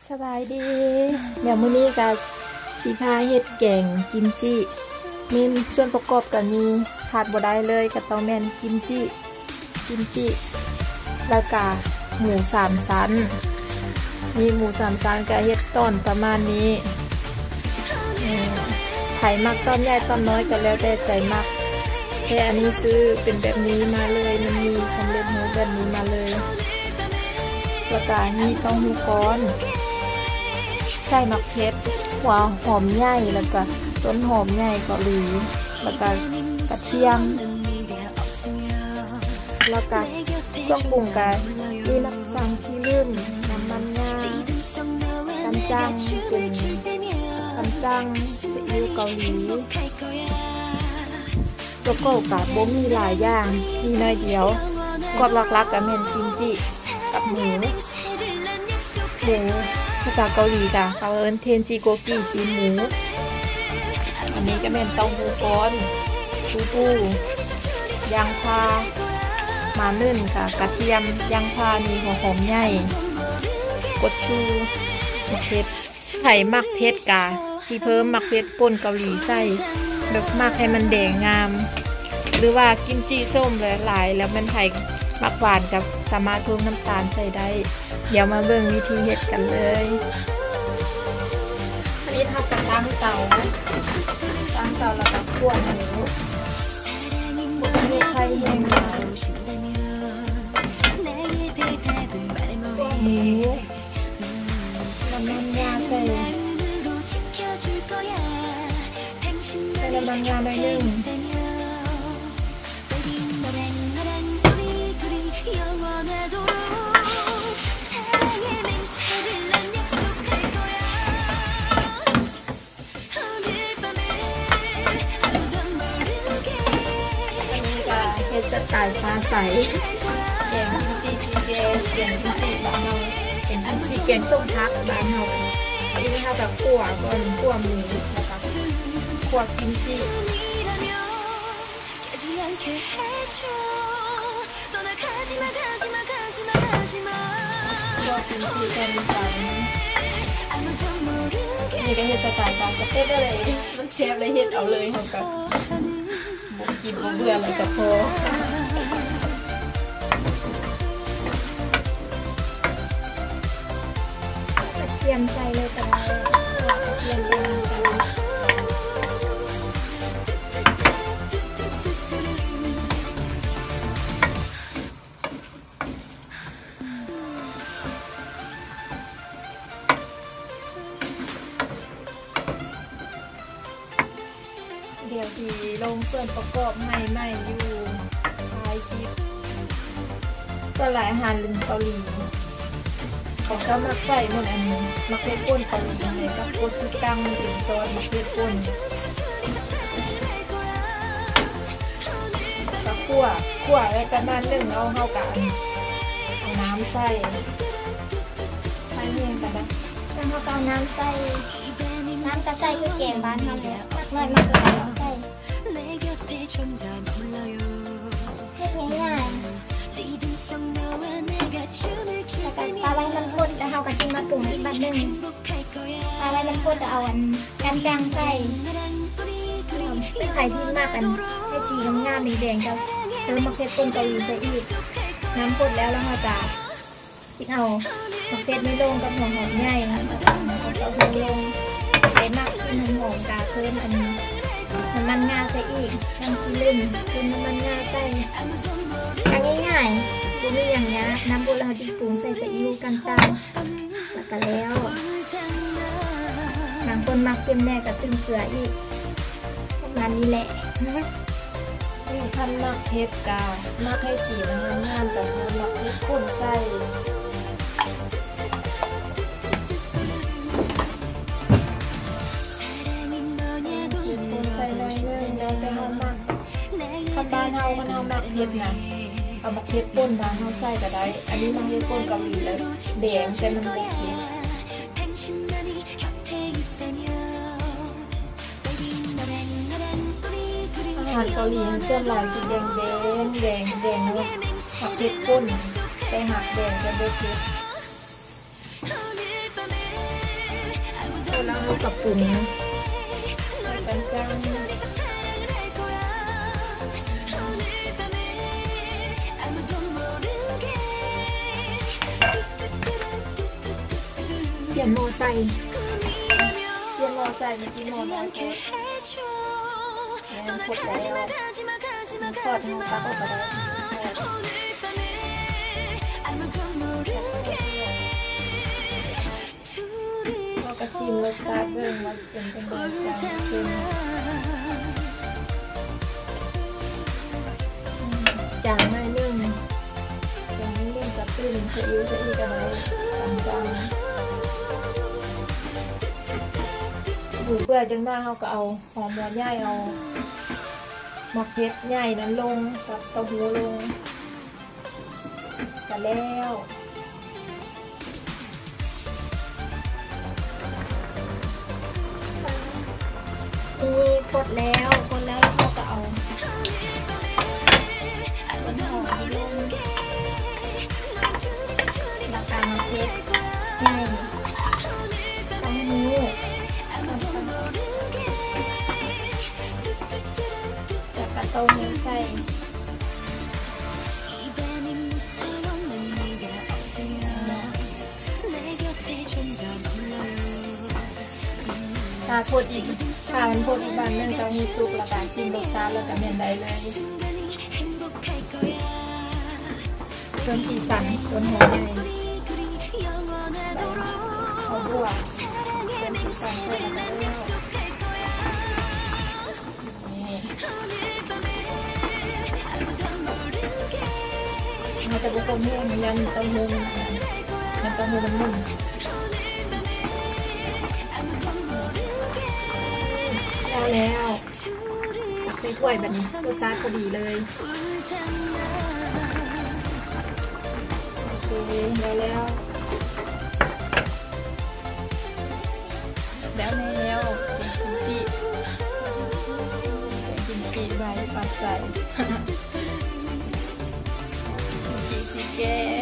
ສະບາຍດີ ດຽວມື້ນີ້ກະຊິພາເຮັດແກງກິມຈິ ມີສ່ວນປະກອບກະມີ ຂາດບໍ່ໄດ້ເລີຍກະຕ້ອງແມ່ນກິມຈິ ກິມຈິ ແລ້ວກະໝູສາມຊັ້ນ ມີໝູສາມຊັ້ນກະເຮັດຕອນປະມານນີ້ ໃຜມັກຕອນໃຫຍ່ຕອນນ້ອຍກະແລ້ວແຕ່ໃຈມັກ ແຕ່ອັນນີ້ຊື້ເປັນແບບນີ້ມາເລີຍ ມັນມີສຳເລັດຮູບແບບນີ້ມາເລີຍ ແລ້ວກະມີເຕົ້າຫູ້ກ້ອນ ໃສ່ໝາກເຜັດ ຫົວຫອມໃຫຍ່ ແລ້ວກະຕົ້ນຫອມໃຫຍ່ເກົາຫຼີ ແລ້ວກະກະທຽມ ແລ້ວກະເຄື່ອງປຸງກະມີໝາກສັງ ຂີ້ລຶ້ມ ນ້ຳມັນງາ ກັນຈັງ ເປັນກັນຈັງ ຊີອິ້ວເກົາຫຼີ ປະກອບກະບໍ່ມີຫຼາຍຢ່າງ ມີໜ້ອຍດຽວ ປະກອບຫຼັກໆກະແມ່ນກິມຈິກັບໝູ ໝູ ພາສາເກົາຫຼີກະເຂົາເອີ້ນ ເທັນຈິໂກກິ ຊີ້ນໝູ ອັນນີ້ກະແມ່ນເຕົ້າຫູ້ກ້ອນ ຕູຕູ ຢາງພາ ໝາໜຶ້ນກະກະທຽມ ຢາງພາ ມີຫົວຫອມໃຫຍ່ ກົດຊູ ໝາກເຜັດ ໃຜມັກເຜັດກະຊິເພີ່ມໝາກເຜັດປົ່ນເກົາຫຼີໃສ່ ແບບມັກໃຫ້ມັນແດງງາມ ຫຼືວ່າກິມຈິສົ້ມຫຼາຍໆ ແລ້ວແມ່ນໃຜມັກຫວານກະສາມາດເພີ່ມນ້ຳຕານໃສ່ໄດ້ ດຽວມາເບິ່ງວິທີເຮັດກັນເລີຍ ອັນນີ້ເຮົາກະຕັ້ງເຕົາ ຕັ້ງເຕົາແລ້ວກະຂົ້ວໝູ ໝູໄຂ່ແຫ້ງ ຂົ້ວໝູ ນ້ຳມັນງາໃສ່ ໃສ່ນ້ຳມັນງາໜ້ອຍໜຶ່ງ ອັນນີ້ກະເຮັດສະໄຕລ໌ຟ້າໃສ ແກງກິມຈິ ແກງກິມຈິບ້ານເຮົາ ແກງກິມຈິ ແກງສົ້ມຜັກບ້ານເຮົາ ອັນນີ້ເຮົາກະຂົ້ວກ່ອນ ຂົ້ວໝູ ແລ້ວກະຂົ້ວກິມຈິ ນີ້ກະເຮັດສະໄຕລ໌ຕາມສະເຕັບເລີຍ ມັນແຊບເລີຍ ເຮັດເອົາເລີຍ ເຮົາກະບໍ່ກິນບໍ່ເບື່ອ ແລ້ວກະພໍ ກະທຽມໃສ່ເລີຍກະໄດ້ ກະທຽມໃສ່ນຳກັນ ດຽວຊິລົງສ່ວນປະກອບໃຫ້ໃໝ່ຢູ່ທ້າຍຄລິບ ສ່ວນຫຼາຍອາຫານເກົາຫຼີ ເຂົາເຈົ້າມັກໃສ່ໝົດ ອັນໝາກເຜັດປົ່ນເກົາຫຼີຫັ້ນແຫຼະ ກັບໂກຊູກັງ ມັນເປັນຊອດໝາກເຜັດປົ່ນ ກະຂົ້ວ ຂົ້ວໄວ້ປະມານໜຶ່ງເນາະ ເຮົາກະອັນ ເອົານ້ຳໃສ່ ໃສ່ແຫ້ງກະໄດ້ ແລ້ວເຮົາກະເອົານ້ຳໃສ່ ນ້ຳກະໃສ່ຄືແກງບ້ານເຮົາແຫຼະ ມັກໜ້ອຍມັກຫຼາຍໃສ່ ເຮັດງ່າຍໆ ແລ້ວກະປະໄວ້ມັນຟົດ ແລ້ວເຮົາກະຊິມາປຸງອີກບາດໜຶ່ງ ປະໄວ້ມັນຟົດ ແລ້ວເອົາອັນ ກັນຈັງໃສ່ ເປັນໃຜທີ່ມັກອັນ ໃຫ້ສີງາມໆ ແດງໆ ກະເຕີມໝາກເຜັດປົ່ນເກົາຫຼີໃສ່ອີກ ນ້ຳຟົດແລ້ວ ແລ້ວເຮົາກະ ຊິເອົາໝາກເຜັດນີ້ລົງກັບຫົວຫອມໃຫຍ່ ເອົາເຕົ້າຫູ້ລົງ ໃຜມັກກິ່ນຫອມໆ ກະເພີ່ມອັນ ນ້ຳມັນງາໃສ່ອີກ ນ້ຳຂີ້ລຶ້ມ ເພີ່ມນ້ຳມັນງາໃສ່ ກະງ່າຍໆ ບໍ່ມີຫຍັງຍາກ ນ້ຳຟົດແລ້ວເຮົາຊິປຸງໃສ່ຊີອິ້ວກັນຈັງ ແລ້ວກະແລ້ວ ບາງຄົນມັກເຄັມແດ່ກະຕື່ມເກືອອີກ ປະມານນີ້ແຫຼະ. ຄັນມັກເຜັດກະ ມັກໃຫ້ສີມັນງາມໆ ກະເພີ່ມໝາກເຜັດປົ່ນໃສ່ ເຜັດປົ່ນໃສ່ໜ້ອຍໜຶ່ງ ແລ້ວແຕ່ເຮົາມັກ ຄັນບ້ານເຮົາ ຄັນເຮົາມັກເຜັດນະ ເອົາໝາກເຜັດປົ່ນບ້ານເຮົາໃສ່ກະໄດ້ ອັນນີ້ໝາກເຜັດປົ່ນເກົາຫຼີ ແລ້ວແດງ ແຕ່ມັນບໍ່ເຜັດ. ອາຫານເກົາຫຼີສ່ວນຫຼາຍຊິແດງໆ ແດງໆ ແລ້ວໝາກເຜັດປົ່ນ ແຕ່ໝາກແດງແຕ່ບໍ່ເຜັດ. ເຮົາກະປຸງ ໃສ່ກັນຈັງ ປ່ຽນໝໍ້ໃສ່ ປ່ຽນໝໍ້ໃສ່ ເມື່ອກີ້ໝໍ້ນ້ອຍໂພດ. ແມ່ນ ຄົດແລ້ວ ທອດເຮົາຕັກອອກກະໄດ້ ເຮົາກະຊີມລົດຊາດເບິ່ງວ່າເປັນຈັ່ງໃດ ຈາງເຄັມ ອືມ ຈາງໜ້ອຍໜຶ່ງ ຈາງໜ້ອຍໜຶ່ງ ກະຕື່ມຊີອິ້ວໃສ່ອີກກະໄດ້ ຕາມໃຈ. ໝູເປື່ອຍ ຈັ່ງໜ້ອຍເຮົາກະເອົາ ຫອມຫົວໃຫຍ່ ເອົາໝາກເຜັດໃຫຍ່ນັ້ນລົງ ກັບເຕົ້າຫູລົງ ກະແລ້ວ. ນີ້ ຄົດແລ້ວ ຄົດແລ້ວ ເຮົາກະເອົາຕົ້ນຫອມລົງ ລະກະໝາກເຜັດໃຫຍ່ ເຕົ້າຫູ ລະກະຕົ້ມໃສ່. ຖ້າຄົດອີກ ຖ້າມັນຄົດອີກບາດໜຶ່ງ ເຕົ້າຫູສຸກ ລະກະຊີມລົດຊາດ ລະກະແມ່ນໄດ້ເລີຍ. ເພີ່ມສີສັນ ຕົ້ນຫອມໃຫຍ່ ໃບເອົາບົວ ເພີ່ມສີສັນໃສ່ລະກະແລ້ວ. ນີ້ ເຮົາຈະບໍ່ຄົນແຮງ ຢ້ານເຕົ້າຫູ ຢ້ານເຕົ້າຫູມັນໝຸ່ນ. ແລ້ວ ແລ້ວ ຕັກໃສ່ຖ້ວຍບາດນີ້ ລົດຊາດພໍດີເລີຍ. ໂອເຄ ແລ້ວ ແລ້ວ ແລ້ວ ແລ້ວ ແກງກິມຈິ ແກງກິມຈິໃບປາໄຊ ກິມຈິສີແກ້ວ.